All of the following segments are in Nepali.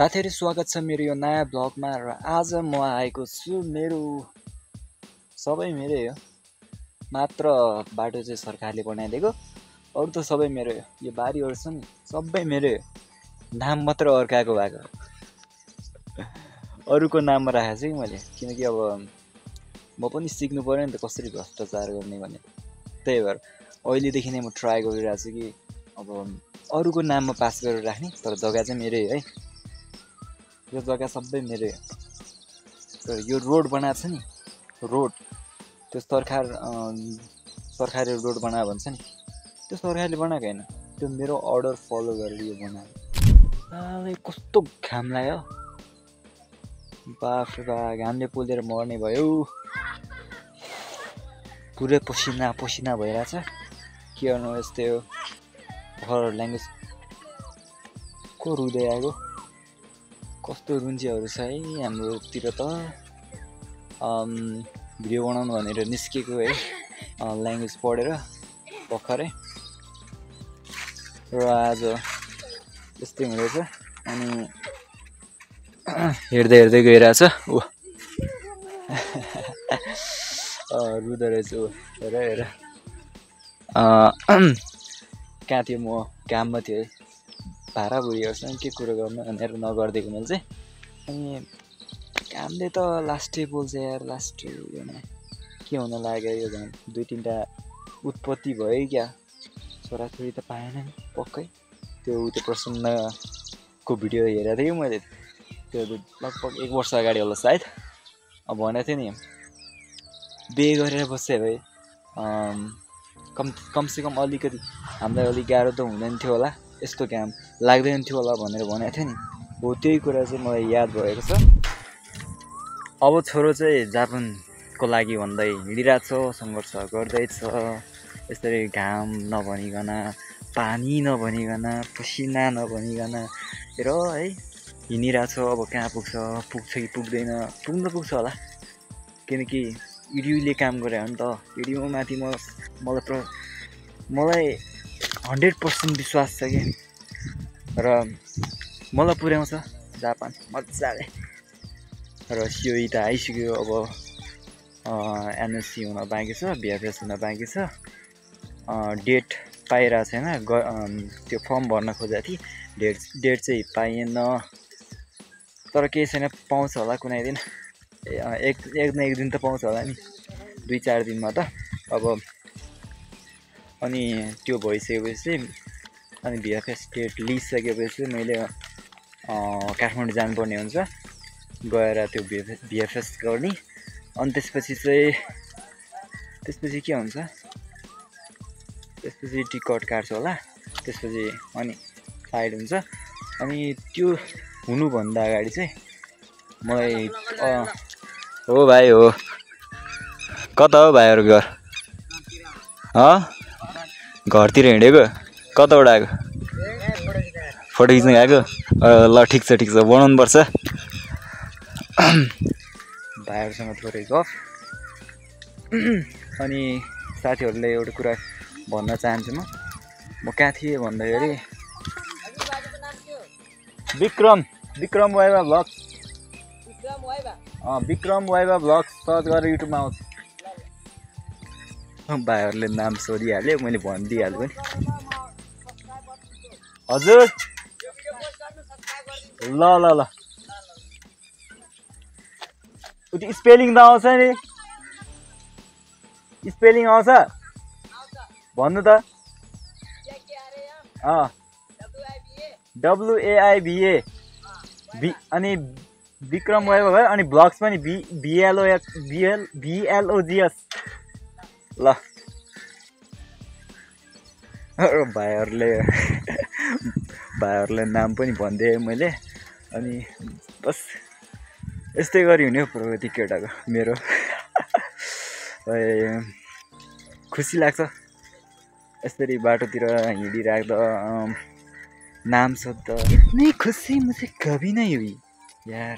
साथीहरु स्वागत छ मेरो यो नयाँ ब्लगमा र आज म आएको छु मेरो सबै मेरै हो। मात्र बाटो चाहिँ सरकारले बनाइदिएको, अरु त सबै मेरो हो। यो बारीहरु छ नि सबै मेरै हो, नाम मात्र अर्काको भएको। अरुको नाममा राखेको छु कि मैले, किनकि अब म पनि सिक्नु पर्यो नि त कसरी भ्रष्टाचार गर्ने भन्ने। त्यही भएर अहिलेदेखि नै म ट्राई गरिरहेको छु कि अब अरुको नाममा पास गरेर राख्ने, तर जग्गा चाहिँ मेरै है। यो जग्गा सबै मेरो हो। तर यो रोड बनाएको छ नि, रोड त्यो सरकारले रोड बनायो भन्छ नि, त्यो सरकारले बनाएको हैन, त्यो मेरो अर्डर फलो गरेर यो बनाएको। साले कस्तो घाम लाग्यो, बाफ रे बा, घामले पोलेर मर्ने भयो। पुरै पसिना पसिना भइरहेछ। के गर्नु यस्तै हो। भर्खर ल्याङ्ग्वेज को रुँदै आएको, कस्तो रुन्चीहरू छ है हाम्रोतिर त। भिडियो बनाउनु भनेर निस्केको है, ल्याङ्ग्वेज पढेर भर्खरै, र आज यस्तै हुँदैछ। अनि हेर्दै हेर्दै गइरहेछ ऊ रुँदो रहेछ ऊ, हेर हेर। कहाँ थियो, म काममा थियो है, भाडा भुरीहरूसँग के कुरो गर्नु भनेर नगरिदिएको मैले चाहिँ। अनि कामले त लास्टै बोल्छ यार, लास्टै के हुन लाग्यो। यो झन् 2-3टा उत्पत्ति भयो क्या, छोराछोरी त पाएन नि पक्कै। त्यो प्रसन्नको भिडियो हेरेको थिएँ कि मैले, त्यो लगभग 1 वर्ष अगाडि होला सायद। अब भनेको थियो नि, बिहे गरेर बस्यो भए कमसेकम अलिकति हामीलाई अलिक गाह्रो त हुँदैन थियो होला, यस्तो काम लाग्दैन थियो होला भनेर भनेको थियो नि। हो त्यही कुरा चाहिँ मलाई याद भएको छ। अब छोरो चाहिँ जापानको लागि भन्दै हिँडिरहेछ, सङ्घर्ष गर्दैछ। यसरी घाम नभनिकन, पानी नभनिकन, पसिना नभनिकन हेर है हिँडिरहेछ। अब कहाँ पुग्छ कि पुग्दैन, पुग्न पुग्छ होला, किनकि इडियोले काम गरे हो नि त। इडियो माथि मलाई 100% विश्वास छ कि, र मलाई पुर्याउँछ जापान मजाले। र सिओई त आइसक्यो, अब एनएससी हुन बाँकी छ, भिएफएस हुन बाँकी छ। डेट पाइरहेको छैन, त्यो फर्म भर्न खोजेको थिएँ, डेट चाहिँ पाइएन। तर केही छैन, पाउँछ होला कुनै दिन, एक दिन त पाउँछ होला नि, 2-4 दिनमा त अब। अनि त्यो भइसकेपछि अनि भिएफएस डेट लिइसकेपछि मैले काठमाडौँ जानुपर्ने हुन्छ, गएर त्यो भिएफएस गर्ने। अनि त्यसपछि के हुन्छ, त्यसपछि टिकट काट्छ होला, त्यसपछि अनि फ्लाइट हुन्छ। अनि त्यो हुनुभन्दा अगाडि चाहिँ मलाई हो भाइ हो, कता हो भाइहरू घर? घरतिर हिँडेको, कताबाट आएको? फोटो खिच्न गएको? ल ठिक छ बनाउनु पर्छ। भाइहरूसँग थोरै गफ। अनि साथीहरूले एउटा कुरा भन्न चाहन्छु, म कहाँ थिएँ भन्दाखेरि Vikram Waiba vlogs, Vikram Waiba vlogs search गरेर युट्युबमा आउँछ। भाइहरूले नाम सोधिहाल्यो, मैले भनिदिइहाल्छु पनि। हजुर ल उति स्पेलिङ त आउँछ नि, स्पेलिङ आउँछ भन्नु त। WAIVA अनि विक्रम वाइवा भयो, अनि ब्लग्स पनि VLOGS। ल भाइहरूले नाम पनि भनिदिएँ मैले। अनि बस यस्तै गरी हुने हो प्रगति केटाको मेरो। खुसी लाग्छ यसरी बाटोतिर हिँडिराख्दा नाम सोध्दा। इतनी खुसी मुझे कभी नहीं हुई यार।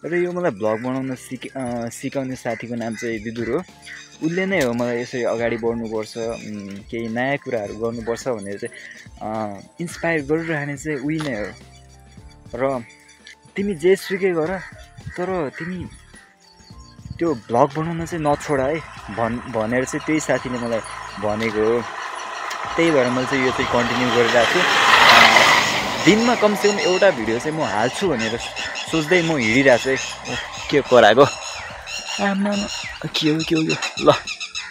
र यो मलाई भ्लग बनाउन सिकाउने साथीको नाम चाहिँ विदुर हो। उसले नै हो मलाई यसरी अगाडि बढ्नुपर्छ, केही नयाँ कुराहरू गर्नुपर्छ भनेर चाहिँ इन्सपायर गरिरहने चाहिँ उही नै हो। र तिमी जेसुकै गर तर तिमी त्यो भ्लग बनाउन चाहिँ नछोड है भनेर चाहिँ त्यही साथीले मलाई भनेको हो। त्यही भएर मैले चाहिँ यो चाहिँ कन्टिन्यू गरिरहेको छु। दिनमा कमसेकम एउटा भिडियो चाहिँ म हाल्छु भनेर सोच्दै म हिँडिरहेको छु है। के कराएको आमा के हो ल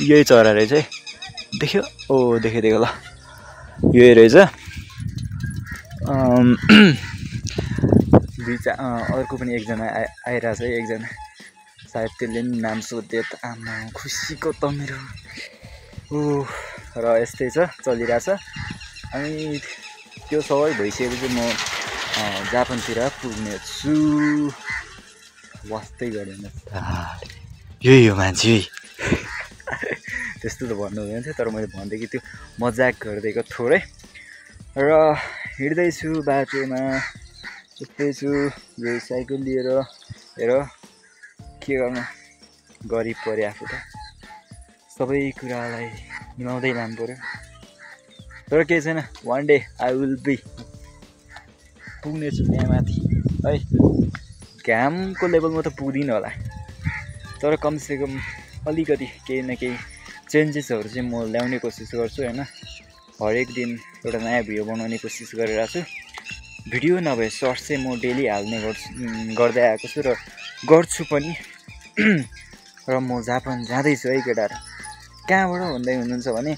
यही चरा रहेछ है। देख्यो ओ देख्यो ल यही रहेछ। अर्को पनि एकजना आइरहेछ है। एकजना सायद त्यसले पनि नाम सोध्यो त आमा खुसीको त मेरो र यस्तै छ चलिरहेछ। अनि त्यो सबै भइसकेपछि म जापानतिर पुग्ने छु। वास्तै गरेन यही हो मान्छे त्यस्तो त भन्नु हुँदैन थियो तर मैले भनिदिएँ कि त्यो मजाक गरिदिएको थोरै। र हिँड्दैछु बाटोमा यस्तै छु यो साइकल लिएर। हेर के गर्नु गरिब पऱ्यो आफू त सबै कुरालाई मिलाउँदै लानु पऱ्यो। तर केही छैन one day I will be पुग्नेछु त्यहाँ माथि है। घामको लेभलमा त पुग्दिनँ होला तर कमसेकम अलिकति केही न केही चेन्जेसहरू चाहिँ म ल्याउने कोसिस गर्छु होइन। हरेक दिन एउटा नयाँ भिडियो बनाउने कोसिस गरिरहेको छु। भिडियो नभए सर्ट्स चाहिँ म डेली हाल्ने गर्दै आएको छु र गर्छु पनि। र म जापान जाँदैछु है केटाहरू। कहाँबाट भन्दै हुनुहुन्छ भने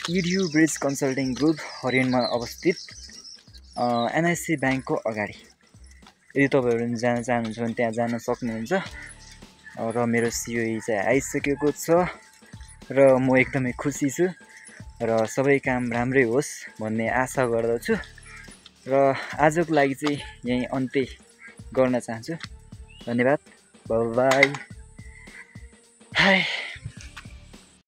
इडियू ब्रिज कन्सल्टिङ ग्रुप हरिणमा अवस्थित एनआइसी ब्याङ्कको अगाडि। यदि तपाईँहरू जान चाहनुहुन्छ भने त्यहाँ जान सक्नुहुन्छ। र मेरो सिओई चाहिँ आइसकेको छ र म एकदमै खुसी छु र सबै काम राम्रै होस् भन्ने आशा गर्दछु। र आजको लागि चाहिँ यहीँ अन्त्य गर्न चाहन्छु। धन्यवाद बाई। हाय